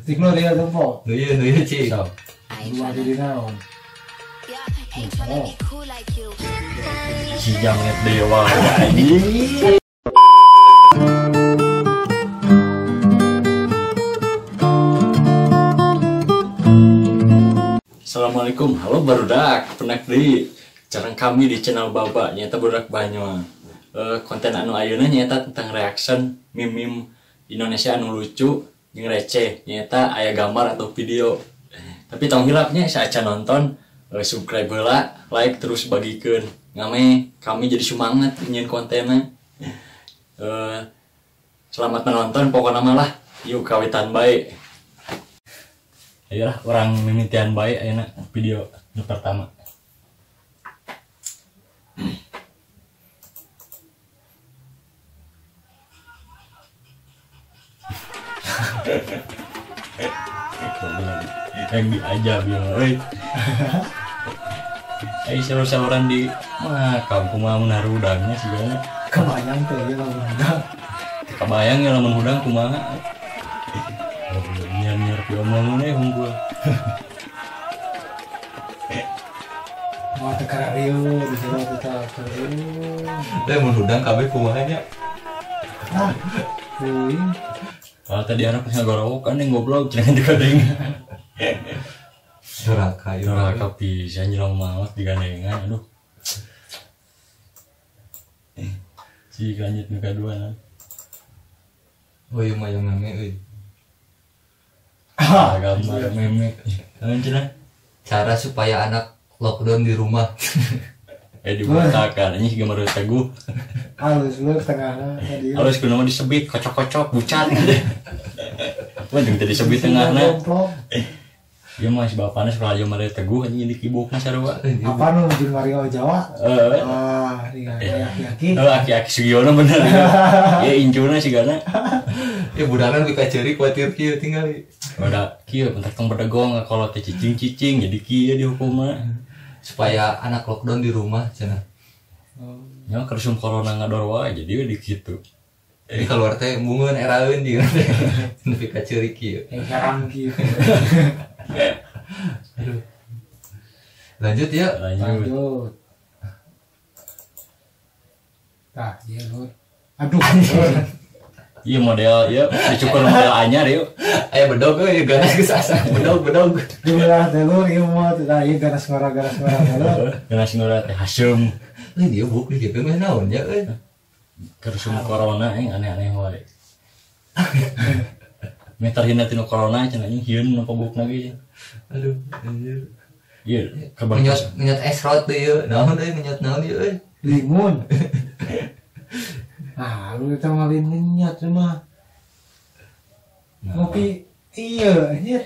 Cik lu dia tempo. Nu ieu cik. Dua di naon. Oh. Si jamet dewa anjing. Assalamualaikum, halo barudak, penak di carang kami di channel Baba, nyata barudak Banyuwangi. Konten anu ayeuna nyata tentang reaction meme-meme Indonesia anu lucu jeung receh, nyata aya gambar atau video. Tapi tong hilapnya saat nonton, subscribe heula, like terus bagikeun. Ngame kami jadi semangat nyieun kontenna. Selamat menonton pokokna mah lah. Yuk kawitan bae. Ayolah orang mimitian bae ayeuna video nu pertama. Yang diajak ya euy. Ai saur-sauran di mah kampung mah mun harudangnya sigana. Kebayang teh ieu lamun hudang. Kebayang ya lamun hudang kumaha. Nyiar-nyiar piomongan eh unggul. Wah teu kararieu di jero teh kararieu. Teh mun hudang kabeh kumaha nya? Ah, teuing. Kalau tadi anak pas ngagorowok kan yang goblok cenah digandengan. Doraka ieu. Doraka pisan jelema maot digandengan aduh. Si lanjut nu kadua nah. Oh ieu mah yang meme euy. Ah, gambar meme. Naon cenah? Cara supaya anak lockdown di rumah. Dibotakan anjing gambar teguh. Halus lu tengahna tadi. Halus kunaon disebit kocok-kocok bucat. Wah, jeung teu disebit tengahna. Ieu mah si bapana sekolah aja mare teguh anjing dikibukna sarua. Apa nu jeung Mario Jawa? Heeh. Ah, aki-aki. Heeh, aki-aki Sugiono bener. Ieu incuna sigana. Ya budana lebih kaceri kuatir kieu tinggali. Udah kieu bentar tong bedegong kalau teh cicing-cicing jadi kieu dihukumna. Supaya anak lockdown di rumah cenah. Nya kersum corona ngador wae jadi di kitu. Jadi keluar teh embungeun eraeun jeung teh nepi ka ceurik kieu. Herang kieu. Aduh. Lanjut ya. Lanjut. Tah, ieu lur. Aduh. Iya model, iya dicukur model anyar yuk. Aya bedog euy ganas geus asa bedog-bedog. Jumlah teh lur ieu mah tah ieu ganas ngora lur. Ganas ngora teh haseum. Euy dia buk di kieu mah naon nya euy. Kersum corona euy aneh-aneh wae. Meter hina tinu corona cenah anjing hieun nu pabukna ge. Aduh anjir. Ieu ngenyot es rot deui ieu. Naon euy ngenyot naon ieu euy? Limun. Nah, lu itu malin ngenyot mah. Ngopi iya anjir.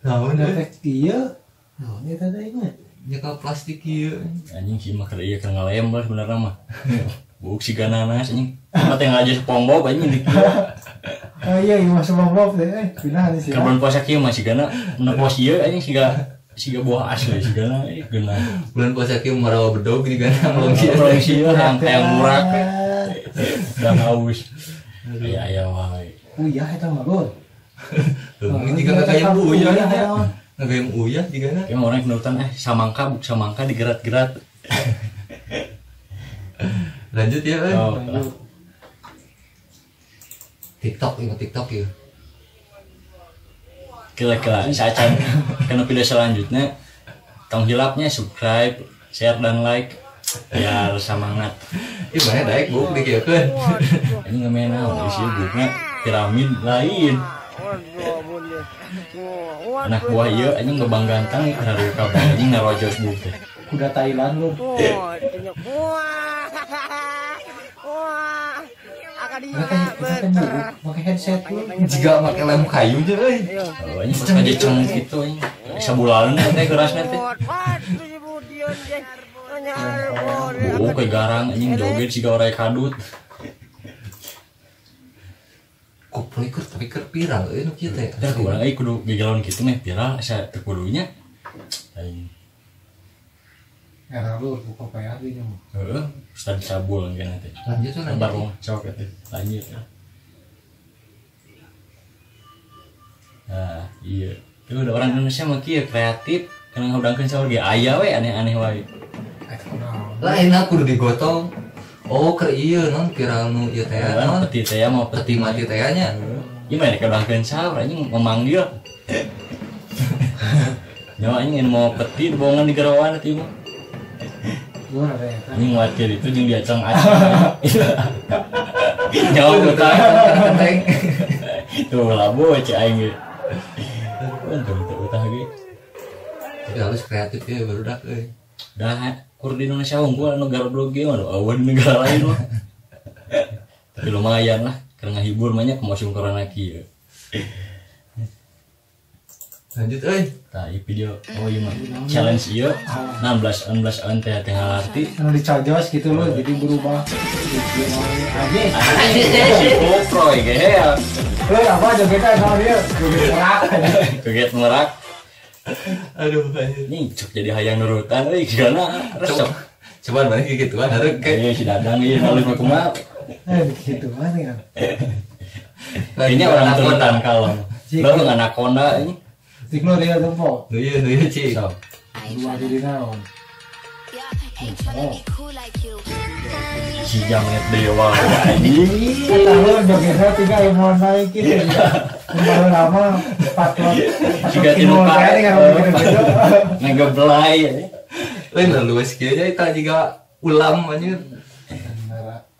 Naon teh iya. Naon eta teh mah? Nyekel plastik ieu. Anjing sih mah keur ieu keur ngalem lah sebenarnya mah. Buk si gananas anjing. Mah teh ngaja SpongeBob anjing di kieu. Oh iya ieu mah SpongeBob teh euy. Pindah sih. Keur puasa kieu mah sigana nepos ieu anjing siga buah asli sigana euy geunah. Bulan puasa kieu marawa bedog di gana melong sieun yang murah. Udah haus. Aya wae. Uyah eta mah lur. Heuh, jiga ngagayem uyah nya. Ngagayem uyah jigana. Kayak orang kenurutan samangka buk samangka digerat-gerat. Lanjut ya, euy. Oh, TikTok ieu TikTok ieu. Kira-kira sacan kana video selanjutnya tong hilapnya subscribe, share dan like biar semangat. Ih mana daek buk dikieukeun. Ini ngemen naon isi bukna piramid lain. Anak buah ieu anjing ngebang gantang kararieu kabeh anjing narojos buk teh. Kuda Thailand lur. Pakai headset lu. Jiga make lem kayu je euy. Oh anjing pas ngajeceng kitu anjing. Sabulanan teh kerasna teh. Oh, kayak garang anjing joget siga orai kadut. Kuplay keur tapi keur viral euy nu kieu teh. Teh kurang euy kudu gegelon kitu meh viral asa teu kudunya. Aing. Era lu buka payah ge nya. Heeh, Ustaz Sabul engke teh. Lanjut tuh lanjut. Sok teh. Lanjut. Nah, iya. Itu udah orang Indonesia mah kieu kreatif, kana ngahudangkeun sahur ge aya we aneh-aneh wae. Lain aku kudu digotong. Oh, keur ieu non viral nu ieu teh non. Peti teh mau peti mati teh nya. Ieu mah dikadangkeun sahur anjing memanggil. Nyawa anjing mau peti dibohongan di gerawan teh mah. Anjing watir itu jeung diacang-acang. Nyawa utang keteng. Tuh labu cek aing ge. Untung teu utah ge. Tapi harus kreatif ya barudak euy. Dah kur di Indonesia unggul anu garoblog ge mah eueuh di negara lain mah. Tapi lumayan lah keur ngahibur mah nya musim corona kieu. Lanjut euy. Tah ieu video oh ieu mah challenge ieu 16 16 teh teh arti anu dicojos gitu loh jadi berubah. Anjing. Si Kuproy ge. Lu apa jogetnya sama dia? Joget merak. Joget merak. Aduh anjir. Nih cuk jadi hayang nurutan euy gimana resep. Coba balik gituan hareup ke si Dadang ieu halus mah kumaha. Gituan ya. Ini orang turutan kalem. Lalu anaconda ini. Cik lu dia tempo. Nu ieu nu ieu cik. Dua di naon. Oh. Si jamet dewa anjing. Kata lu jogetnya tiga yang mau naik gitu. Baru lama patot. Jika tinu karet ngegeblay. Lain luwes kieu nya eta jiga ulam anjir.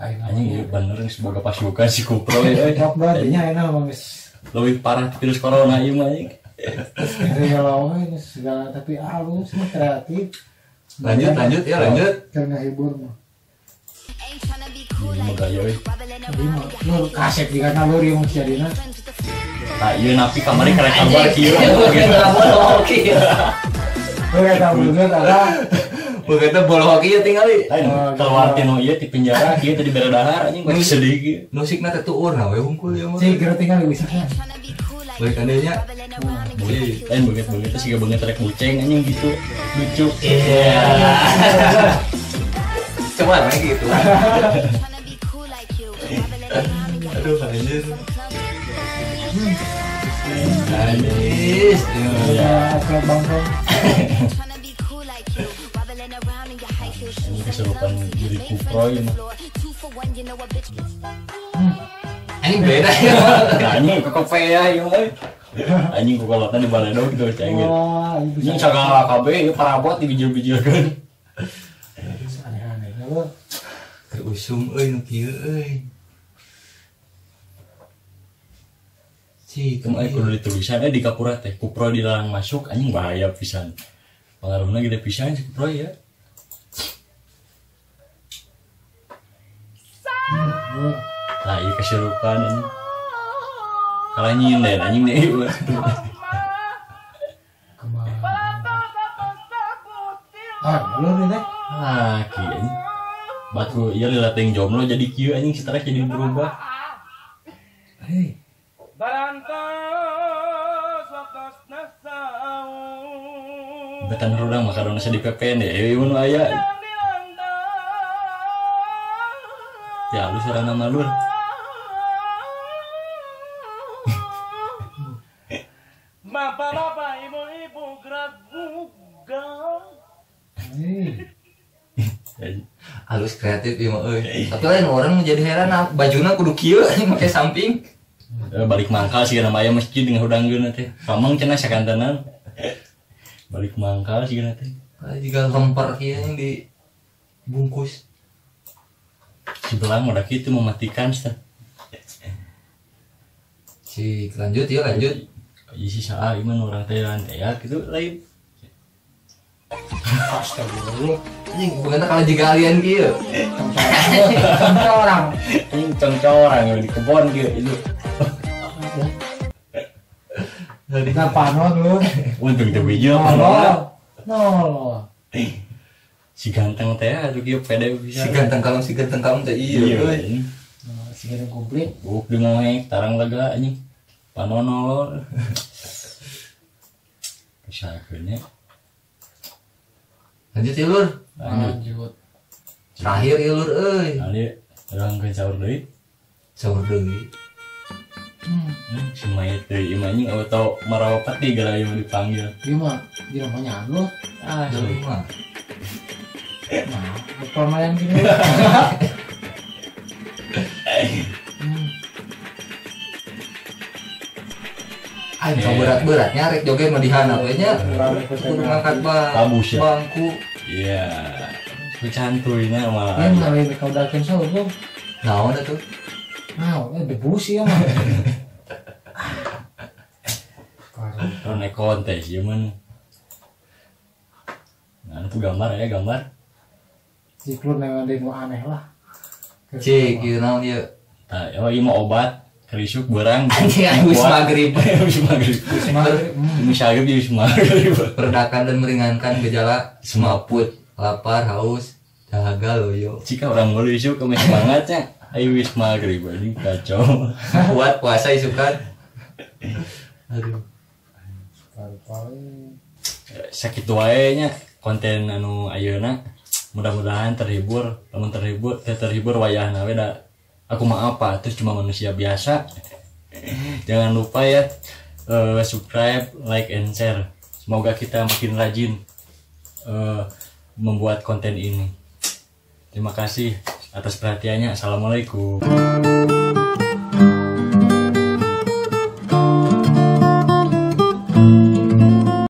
Anjing ieu bener geus boga pasukan si Kuproy euy. Top banget nya enak mah geus. Leuwih parah virus corona ieu mah anjing. Segala segala tapi halus kreatif. Lanjut lanjut ya lanjut. Karena hibur mah. Gaya euy. Lu kasep di kana lur ieu mah jadina. Tah ieu napi kamari karek kabar kieu. Lu eta beungeut ada. Beungeut bola hoki ieu tingali. Keluar ti nu ieu ti penjara kieu tadi bere dahar anjing geus sedih kieu. Musikna teh tuur na we hungkul ieu mah. Cik geura tingali wisata. Balik andenya. Lain beungeut-beungeut teh siga beungeut rek buceng anjing gitu. Lucu. Iya. Coba lagi gitu. Aduh anjir. Anjir. Ya, klub bangkong. Ini kesurupan diri Kuproy mah. Anjing beda ya. Anjing kokopea ieu mah. Anjing kokolotan di baledog gitu cai gitu. Anjing sagala kabeh ieu parabot dibijil-bijilkeun. Aneh-aneh lu. Keur usum euy nu kieu euy. Cik, kumaha kudu ditulisan di kapura teh Kuproy dilarang masuk anjing bahaya pisan. Pengaruhna gede pisan si Kuproy ya. Nah, iya kesurupan anjing. Kalah nyinden anjing deh. Kemana? Ah, lu nih teh. Ah, kieu anjing. Batu ieu lila teuing jomblo jadi kieu anjing stres jadi berubah. Hei. Betan rudang mah kadang di PPN ya, ieu nu aya. Ya lu sarana malur. Bapak-bapak, ibu-ibu gerak buka. Halus kreatif ieu mah euy. Tapi lain orang jadi heran bajuna kudu kieu anjing make samping. Balik mangkal sih nama aya masjid ngahudangkeun teh. Pamang cenah sakantenan. Balik mangkal sih teh. Jika lempar kieu yang dibungkus. Si belang udah kitu mematikan sih. Cik, lanjut ya lanjut. Isi saah iman orang Thailand ya gitu lain. Astagfirullah. Anjing bukan kalau jika alien kieu. Congcorang. Anjing congcorang di kebon kieu itu. Nah panon lu. Untung teu bijil panon. Nol. Si ganteng teh atuh kieu pede pisan. Si ganteng kalem teh iya euy. Si ganteng komplit. Buk di moek tarang lega anjing. Panon nolol. Pisakeun nya. Lanjut ya lur. Lanjut. Terakhir ya lur euy. Ali urang ke sahur deui. Sahur deui. Si mayat deui ieu anjing auto marawapat di gara ieu dipanggil. Ieu mah jelema nyago. Ah, jelema. Nah, betul mayan gini. Aing berat-beratnya rek joget mah dihandap we nya. Kudu ngangkat bangku. Iya. Cantuina mah. Ini lain kau dakeun saeuh. Naon atuh? Naon debu sih ya mah. Terus naik kontes ieu mah. Nah, itu gambar ya, gambar. Ciklun yang ada aneh lah. Cik, ieu naon ieu? Tah, oh ieu mah obat kerisuk berang. Anjing wis magrib. Wis magrib. Wis magrib. Wis magrib. Meredakan dan meringankan gejala semaput, lapar, haus, dahaga, loyo. Jika orang mau isuk kami semangatnya. Ayo wis magrib anjing kacau. Kuat puasa isukan. Aduh. Sakit wae nya konten anu ayeuna mudah-mudahan terhibur, lamun terhibur teh terhibur wayahna we da aku mah apa terus cuma manusia biasa. Jangan lupa ya subscribe, like and share. Semoga kita makin rajin membuat konten ini. Terima kasih atas perhatiannya. Assalamualaikum.